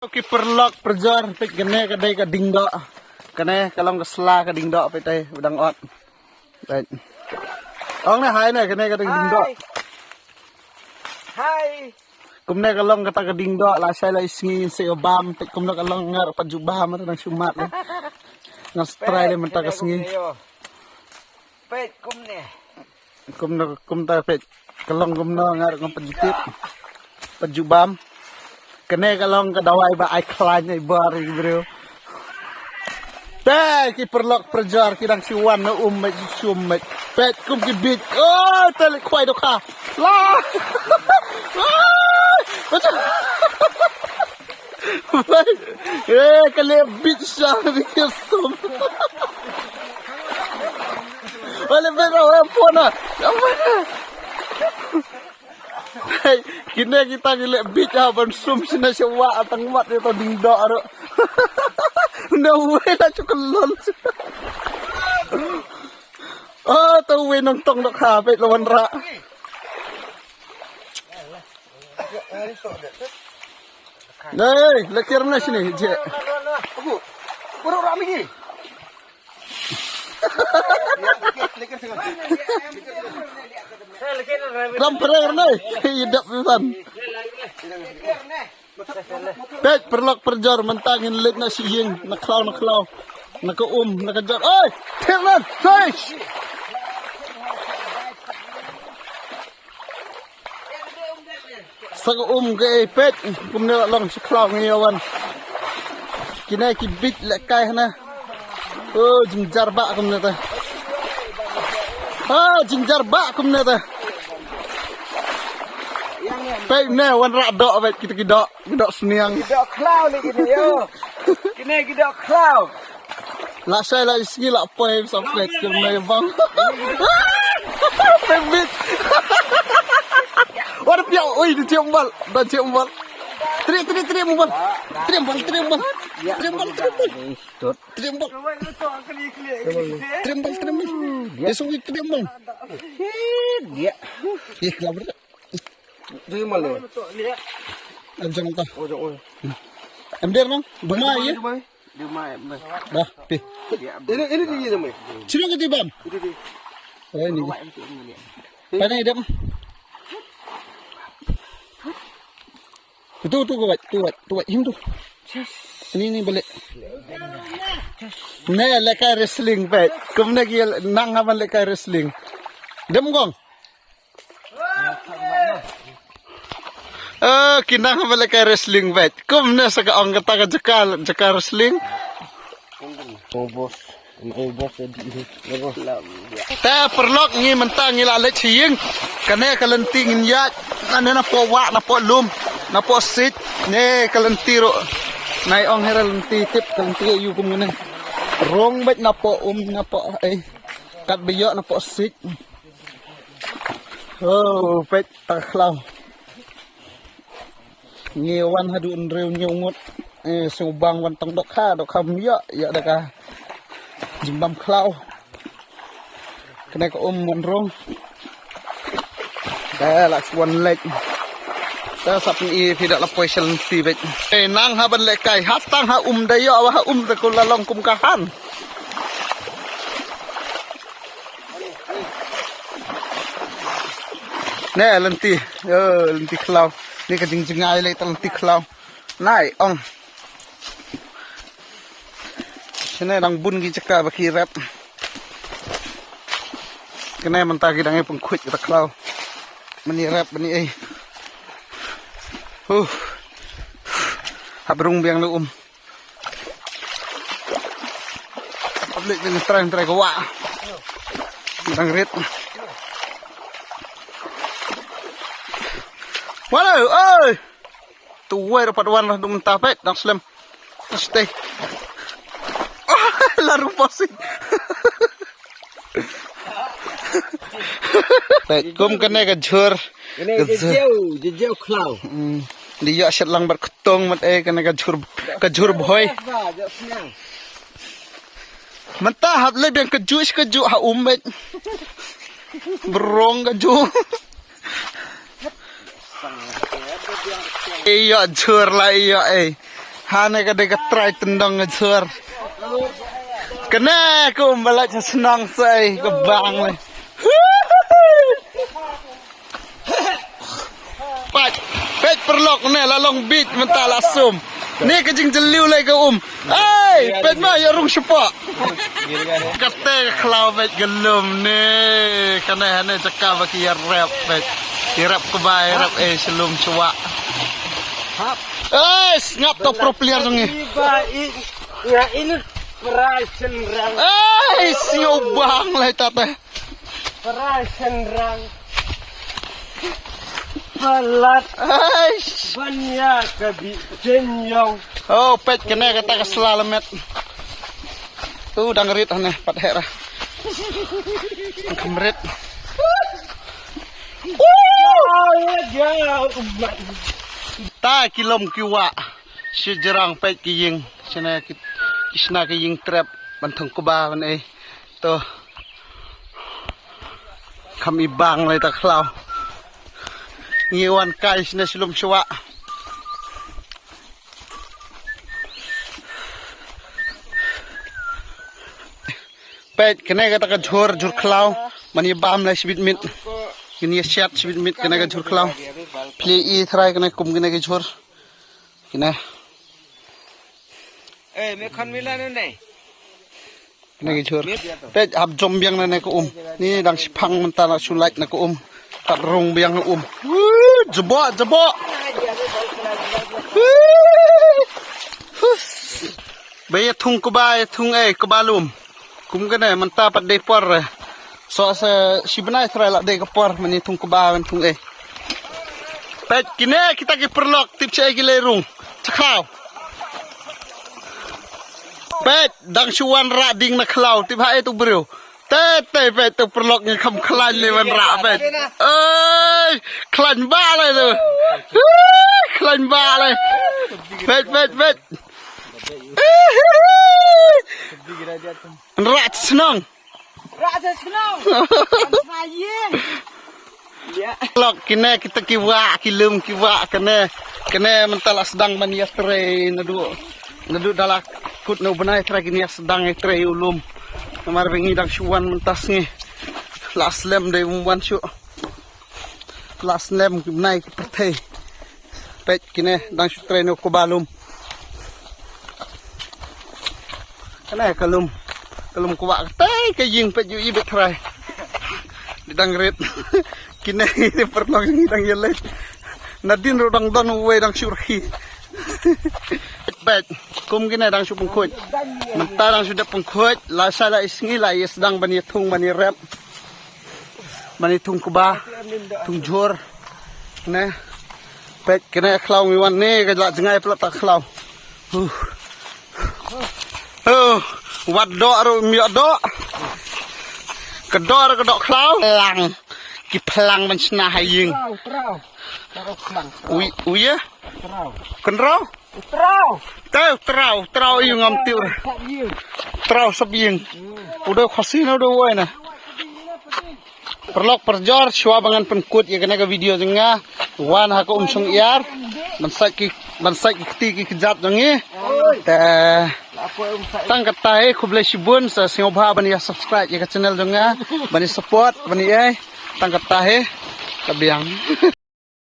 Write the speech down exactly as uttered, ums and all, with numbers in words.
Ki paralok parajor, peit kane ka dei ka dieng doh. Kane ka long ka sla ka dieng doh, peit te ba dang ot. Peit. Ong ne hai ne, kane ka dei ka dieng doh. Hai. Kumne ka long kata ka dieng doh, lashai la i sngi ngin sa ïoh bam, peit kumne ka long, nga ruh pat ju bam, ngan shu mad ne. Ngan sa try ne mynta ka sngi. Peit kumne. Kumno, kumta peit. Ka long kumno nga ruh ngam pat ju tip. Pat ju bam. Kane ka long ka dawai ba ai khlaiñ ai bar ïa ki briew. Te ki paralok parajor ki dang shu wan na um, meit, shu um, meit. Peit kum ki bieit. Oh, te leit khwai dohkha. La. Ah! Eh, ka leh bieit sha ni ki sum. Wale bero eh pona. Hey, kine kita ki leh bieit ha ban sum sine sha wa atang mat ïa to dieng doh aro. No way la chu ka lol. Oh, to way nongtong dohkha peit la wanrah. Nei, lekir na sini je. Aku, baru rami ni. Ram perer nei, idap pisan. Peit paralok parajor, mynta ngin leit na shi ïing, na khlaw, na khlaw. Na ka um, na ka jor. Oi, thir nan, seish. Sa ka um ka ei peit, kumne long shi khlaw ngi ïa wan. Kine ki bieit lehkai hana. Oh, jingjar ba kumne te. Ah, jingjar ba kumne te. Peit ne wanrah doh peit kita ki doh, ki doh sniang. Ki doh khlaw ne kine ïo. Kine ki doh khlaw. Lashai la i sngi la poi sa peit kumne bang. Peit bieit. Wada piaw, oi, da jia umbal, da jia umbal. Tri, tri, tri umbal. Tri umbal, tri umbal. Tri umbal, tri umbal. Tri umbal. Tri umbal, tri umbal. Dia sungguh tri umbal. Dia. Ih, kelabur. Tri umbal dia. Ajang ta. Oh, jang, oh. Em der nong, buma ye. Buma ye. Dah, pi. Ini, ini dia namanya. Sino kita bam? Ini dia. Oh, ini. Pai nai dem. Tu, tu, kuat, tu, kuat, tu, kuat, him tu. Ini, ini balik. Ne, lehkai wrestling peit. Kumne ki nang ha ban lehkai wrestling. Dem kong. Eh, ki nang ha ban lehkai wrestling peit. Kumne sa ka ong kata ka jaka, jaka wrestling. Oh, boss. Te paralok ngi mynta ngi la leit sha ïing. Kane ka lynti ngin ïaid. Nane napoh wah, napoh lum, napoh siej. Ne ka lynti ruh. Nai ong hera lynti tip ka lynti ïa u kum ngane. Rung beit napoh um, napoh ei. Kat ba ïoh napoh siej. Oh, peit ta khlaw. Ngi wan haduh hynriew hynñiew ngut. Eh, sngewbang wan tang dohkha, dohkha ym ïoh, ïoh da ka jingbam khlaw. Kane ka um wan rung. Da la shu wan leit. Da sap ni phi da la poi sha lynti beit. Eh, nang ha ban lehkai, ha tang ha um da ïoh, ha um da ko la long kum ka han. Ne lynti, oh, lynti khlaw. Ni ka jingjngai lei ta lynti khlaw. Nai ong. Shane dang bun ki jaka ba ki rep. Kane mynta ki dang ïa pynkhuid kita khlaw. Mani rep mani ei. Huh. Hap rung biang lu um. Public ni trai trai ka wah. Dang rit. Wala, oi. Tu wai rapat wan lah dum tapet dang slem. Stay. Laru posing. Peit kum kane ka jhur. Kane ka jhur. Jhur, jhur khlaw. Hmm. Di ïoh shet lang bad khtong mat eh kane ka jhur, ka jhur bhoi. Mynta hap leh biang ka juh ka juh ha um beit. Brong ka juh. Ïoh jhur la ïoh eh. Hane ka dei ka trai tyndong ka jhur. Kane ka um ba la cha snong sei ka bang le. Peit, peit paralok ne la long bit mynta la sum. Ne ka jingjylliew lei ka um. Ei, peit ma ïa rung shapoh. Kata ka khlaw peit ka lum ne. Kane hane jaka ba ki ïarep peit. Ïarep kba ïarep eh sha lum sha wah. Ei, sngap to pro player jong ngi. Iba i nga ini perai senrang. Ei, sngewbang lei tate. Perai senrang. Palat. Ei. Bania ka bi jenyong. Oh, peit kane kata ka sla lamet. Tu dang rit hane pat hera. Kham rit. Ta ki lum ki wah. Shi jrang peit ki ïing. Shane ki, ki shna ki ïing trep ban thung kba ban ei. To. Kham i bang lei ta khlaw. Ngi wan kai shane sha lum sha wah. Peit kane kata ka jhur, jhur khlaw. Man ïa bam lei shibit miet. Kine ïa shet shibit miet kane ka jhur khlaw. Plie i trai kane kum kine ka jhur. Kine. Eh, me khon mila ne nei. Kine ki jhur. Peit hap jom biang na ne ka um. Ni dang shiphang mynta na shu lait na ka um. Kat rung biang na um. Woo, jabo, jabo. Woo. Hus. Ba ïa thung kba, ïa thung ei, kba lum. Kum kane mynta pat dei por. So sa shi bnai trai la dei ka por mani thung kba ban thung eh. Peit kine kita ki paralok tip cha ei ki lei rung. Cha khlaw. Peit dang shu wan rah ding na khlaw tip ha ei tu briew. Te te peit tu paralok ngi kham khlaiñ lei wan rah peit. Ei khlaiñ ba lei tu. Ei khlaiñ ba lei. Peit peit peit. Rah shnong. Rah shnong. Sa ïing. Lok kine kita ki wah ki lum ki wah kane. Kane mynta la sdang ban ïa trei naduh. Naduh da la kut na u bnai trai kine ïa sdang ïa trei u lum. Namar ba ngi dang shu wan mynta sngi. La slem dei um wan shu. La slem ki bnai ki pyrthei. Peit kine dang shu trei na u kba lum. Kane ka lum. Ka lum kba katei ka ïing peit ïohi beit trai. Dang rit. Kine paralok ngi dang ïaleit. Nadien ruh dang don uwei dang shu rkhie. Peit kum kine dang shu pynkhuid. Mynta dang shu dep pynkhuid la sa la i sngi la ïa sdang ban ïa thung ban ïa rep. Mani thung kba, thung jhur. Ne. Peit kane khlaw ngi wan ne ka la jngai pla ta khlaw. Huh. Oh, wat doh ruh ym ïoh doh. Ka doh ruh ka doh khlaw. Plang. Ki plang ban shna ha ïing. Trau, trau. Trau plang. Ui, ui ya? Trau. Kynrau? Trau. Trau, trau, trau ïa ngam tiu. Sap ïing. Trau sap ïing. U dei Khasi na u dei wei na. Paralok parajor shuwa ba ngan pynkut ïa kane ka video jong nga. Wan ha ka um shong iar. Ban sait ki ban sait ki kti ki kjat jong ngi. Te tang kata hi khublei shibun sa sngewbha ban ïa subscribe ïa ka channel jong nga. Ban ïa support ban ïa tang kata hi. Ka biang.